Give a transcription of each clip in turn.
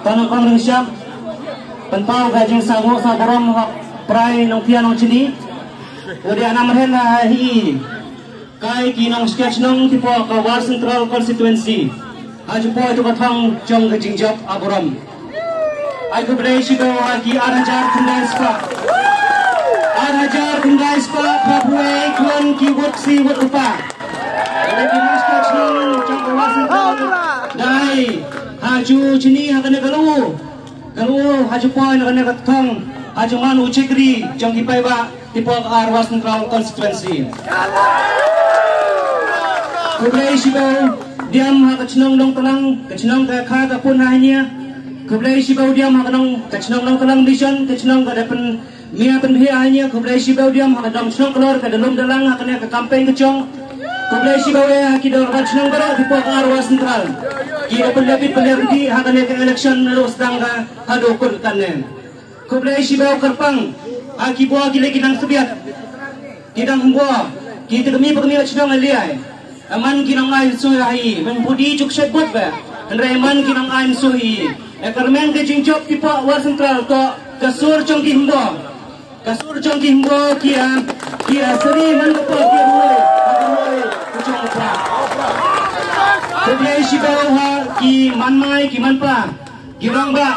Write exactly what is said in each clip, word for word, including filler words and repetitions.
Tang kong ring shap, pynpaw ka jingsngew sngewburom ha u Prai Nongthiah Nongchini, u dei u Namrhen ha hi. Kai ki nongshkor shnong ki pok ka War Central Constituency. Ha ju poi tu ka thong jong ka jingjop aburom. Ai khublei shibun ha ki ar hajar khyndai spah. Ar hajar khyndai spah pha phuei khun ki wut si wut u pa. Ki nongshkor shnong jong ka War Central. Dei ha ju chini ha kane ka lu. Ka lu ha ju poi na kane ka thong ha ju man u chikri jong ki paidbah ki pok ar War Central Constituency. Khublei shibun diam ha ka chnong Nongtlang, ka chnong ka kha ka pun ha nia. Khublei shibun diam ha ka nong ka chnong Nongtlang Mission, ka chnong ka da pynmih pynbhiah ha nia. Khublei shibun diam ha ka dong chnong Klor ka da lum da lang ha kane ka campaign ka jong. Khublei shibun ha ki dorbar chnong baroh ki pok ar War Central. Ki da pynlait pynlait ha kane ka election na lu sdang ka haduh kut kane. Khublei shibun kyrpang ha ki bor ki lei ki nang sbiat, ki dang hynbor, ki te kmie pa kmie chnong aliai. Aman ki nang ai sui ai, men pudi juk shet bot ba. Hynrei man ki nang ai sui. E kyrmen ka jingjop ki pok War Central to ka sur jong ki hynbor. Ka sur jong ki hynbor ki a, ki a sri man ka pok ki a ruai. Ka ruai ka jong ka pok. Khublei shibun ha ki man mai ki man pa. Ki rangbah,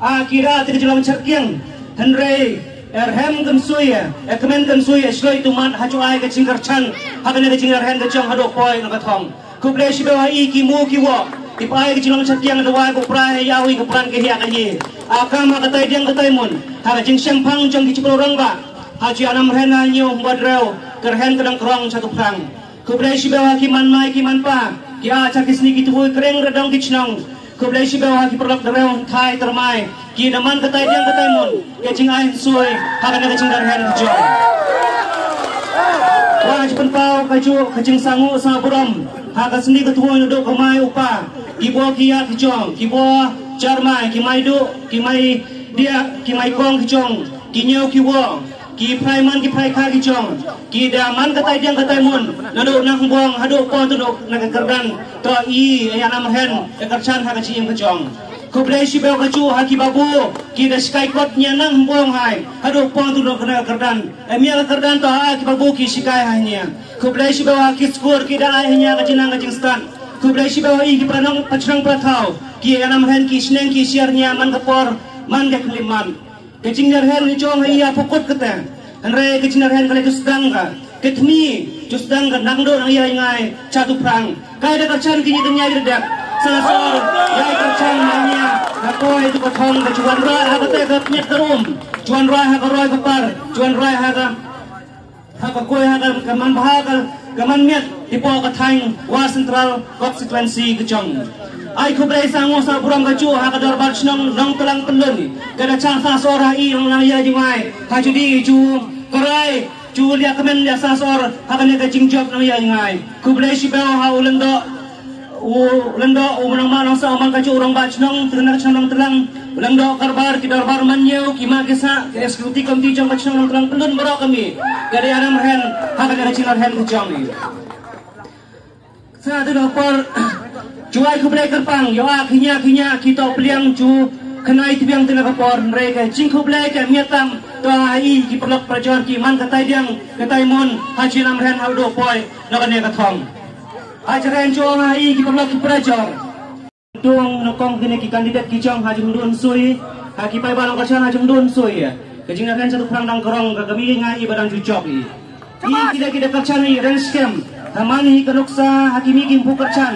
a, ki ra te ka jinglong cherkiang. Hynrei, e rhem kan sui, e kmen kan sui, e shloi tu mat, ha ju ai ka jingkyrchan, ha kane ka jingrhen ka jong haduh poi na ka thong. Khublei shibun ha i ki mu ki wo, i pa ai ka jinglong cherkiang da wai ko prai ha i ka pran ka hia ka hi. A kam ha ka tai diang ka tai mun, ha ka jingshemphang jong ki chipro rangbah, ha ju anam rhen ha nyu hmbat reu, ka rhen ka dang krong cha tu prang. Khublei shibun ha ki man mai ki man pa, ki a cha ki sni ki tuwi kreng redong ki chnong. Khublei shibun ha ki paralok dareu thai termai, ki da man ka tai diang ka tai mun, ka jingai sui, ha kane ka jingdarhen ka jong. Wa ha ju pynpaw ka ju ka jingsngew sngewburom, ha ka sni ka tuwi na duk ka mai u pa, ki bor ki ïa ki jong, ki bor jar mai, ki mai duk, ki mai diak, ki mai kong ki jong, ki ñiew ki wor. Ki phrai man ki phrai kha ki jong. Ki da man ka tai diang ka tai mun. Naduh nang bong haduh pon tu na ka kyrdan. To i ïa nam hen ka kyrchan ha ka jingim ka jong. Khublei shibun ka ju ha ki babu. Ki da shikai kot nia nang bong hai. Haduh pon tu na ka kyrdan. Em ïa ka kyrdan to ha ki babu ki shikai ha nia. Khublei shibun ha ki skur ki da ai ha nia ka jingnang ka jingstad. Khublei shibun ha i ki pranong pachnong pathaw. Ki ïa nam hen ki shneng ki shiar nia man ka por man ka khlieh man. Ka jingïarhen ka jong ha i ha pukut kata. Hynrei ka jingïarhen ka la ju sdang ka. Ka thmi ju sdang ka nang dok nang ïa ngai cha tu prang. Kai da kyrchan ki ñi ka ñia ki da dep. Sa sor ïa kyrchan nang ïa. Ka koi tu ka thong ka juan rai ha kata ka pñiat ka rum. Juan rai ha ka roi ka par. Juan rai ha ka Ha ka koi ha ka, ka man bha ka, ka man miat, tipo ka thaiñ War Central Constituency ka jong. Ai khublei sa ngo sa burom ka ju ha ka dorbar chnong Nongtlang Pyllun. Ka da chang sa sor ha i nong nang ïa ju ngai. Ha ju di ju krai ju lia kmen lia sa sor ha ka ne ka jingjop nang ïa ju ngai. Khublei shibun ha u Lyngdoh. U Lyngdoh, u Nongma Nongsah, u man ka ju u rangbah chnong, tengna ka chnong Nongtlang, u Lyngdoh Karbar, ki dorbar manñiew, ki ma ki sah, ki executive committee jong ka chnong Nongtlang Pyllun baroh kami. Ka dei ïa nam rhen, ha ka dei ka jingïarhen ka jong i. Sa tu na por, ju ai khublei kyrpang, ïa ki ñia ki ñia, ki to pliang ju, khnai tbiang tu na ka por, hynrei ka jingkhublei ka miat tam, to ha i ki paralok parajor ki man ka tai diang, ka tai mon, ha ji nam rhen ha u doh poi, na ka ne ka thong. Ha jreng jong ha i ki paralok ki parajor. Tung na kong kine ki candidate ki jong ha jingdun sui. Ha ki paidbah long kyrchan ha jingdun sui. Ka jingïarhen sa tu prang dang krong ka kami ngai i ba dang ju jop i. I kine ki da kyrchan i reng skhem. Ha man hi ka nuksa ha ki mi ki mpu kyrchan.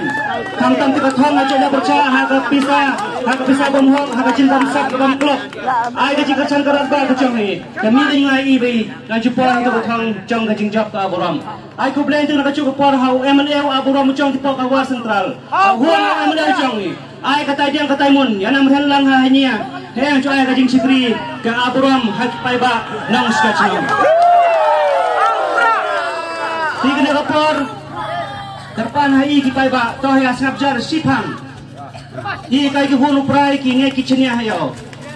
Kham tam te ka thong ha jela pyrcha ha ka pisa. Ha ka pisa bom hok ha ka jingdam sap ka bam klop. Ai ka jingkyrchan ka rat ba ka jong i. Kami ngai i ba i. Ngai ju poi ha ka thong jong ka jingjop ka aburom. Ai khublei tu na ka ju ka por ha u M L A u aburom jong ki por ka War Central. Ha u M L A jong i. Ai ka tai diang ka tai mun, ïa nam rhen lang ha nia. Heng ju ai ka jingshikri, ka aburom ha ki paidbah nong shka chnong. Ti kane ka por, kyrpang ha i ki paidbah, to ha sngap jar shiphang. I kai ki hun u prai ki nge ki chnia ha ïa.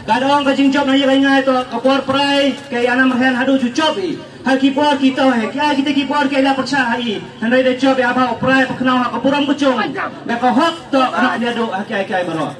Ka dong ka jingjop na ïa ka ngai to, ka por prai, ka ïa nam rhen haduh ju jop i. Ha ki bor ki to he, ki ai kita ki bor ki ai la pyrshah ha i. Hynrei da jop ïa ba u prai paknau ha ka burom ka jong. Ba ka hok to khnang ïa do ha ki ai ki ai baroh.